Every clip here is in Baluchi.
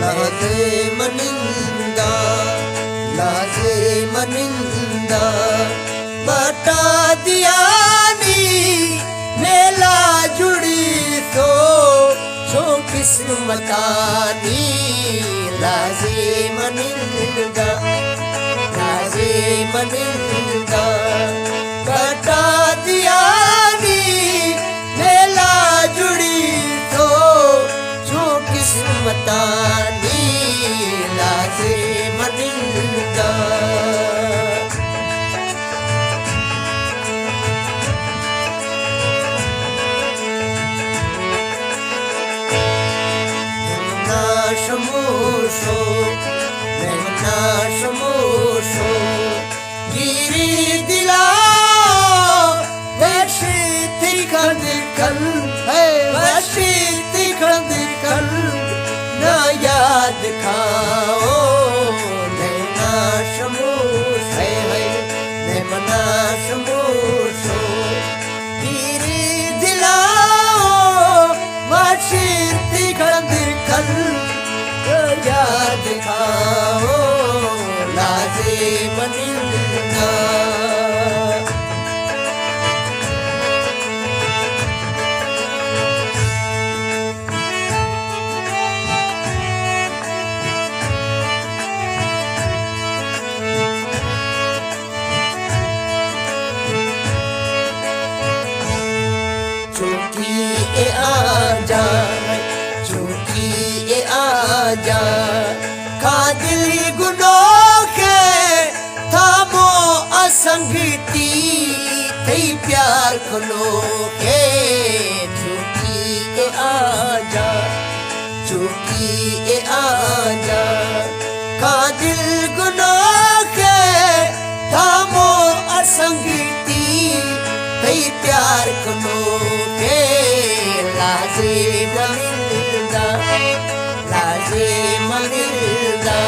لازے مننداں، لازے مننداں، بٹا دیانی میلا جڑی تو چو قسمتانی، لازے مننداں، لازے مننداں، بٹا دیانی میلا جڑی تو چو قسمتانی، لازے مننداں۔ مہمنا شموشو، مہمنا شموشو، گیری دلا، وشی تکند کن، ہے وشی تکند کن، نا یاد کھاؤ، نہ نا شموش ہے، ہے نہ منا شموشو، گیری دلا، وشی تکند کن، یاد کھاؤ، لازے مننداں۔ چوکی اے آجا، چوکی اے آجا، کا دل گنوکے، تھامو اسنگتی، تئی پیار کنوکے۔ چوکی اے آجا، چوکی اے آجا، کا دل گنوکے، تھامو اسنگتی، تئی پیار کنوکے، لازے مننداں، لازے مننداں۔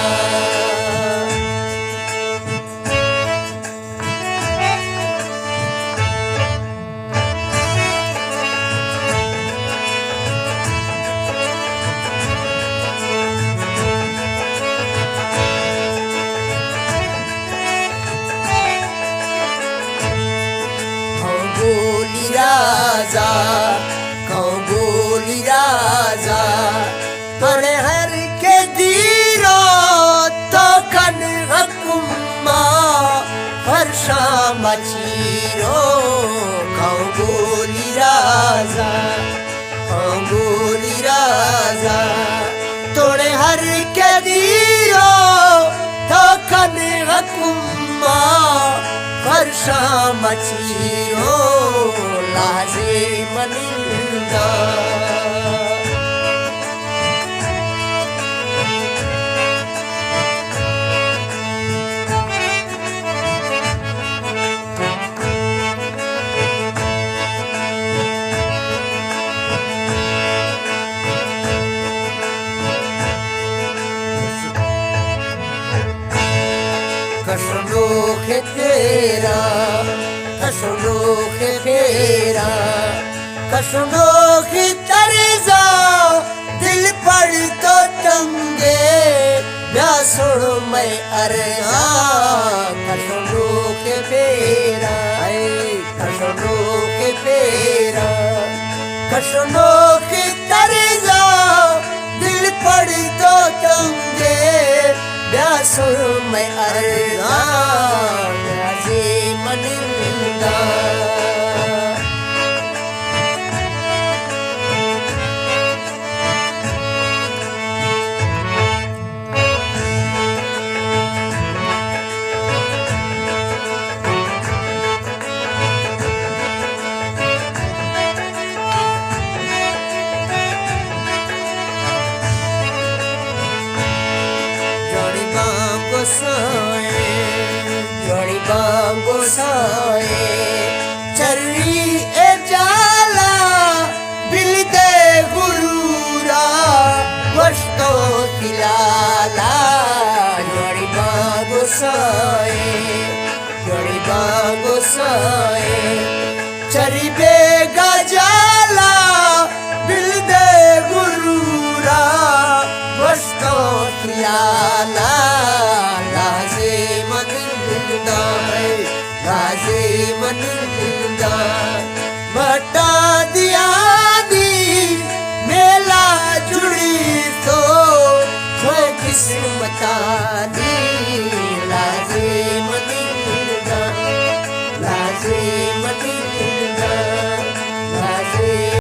کھاؤں گولی رازا، کھاؤں گولی رازا، پڑے ہر کے دیرو تو کن حکما، فرشاں مچیرو، کھاؤں گولی رازا، کھاؤں گولی رازا، توڑے ہر کے دیرو تو کن حکما، فرشاں مچیرو، لازے مننداں۔ کشنوخ تیرا، کشنوخ تیرا، کشنوخ ترزا، دل پڑ تو تنگے، بیا سن مئے ارزا۔ کشنوخ پیرا، اے کشنوخ پیرا، کشنوخ ترزا، دل پڑ تو تنگے، بیا سن مئے ارزا، لازے مننداں۔ جوڑی بانگو سائے، جوڑی بانگو سائے، چری اے جالا، بل دے غرورا، وشتو تلالا، جوڑی بانگو سائے، جوڑی بانگو سائے، چری بیگا جالا، بل دے غرورا، وشتو لازم نندا۔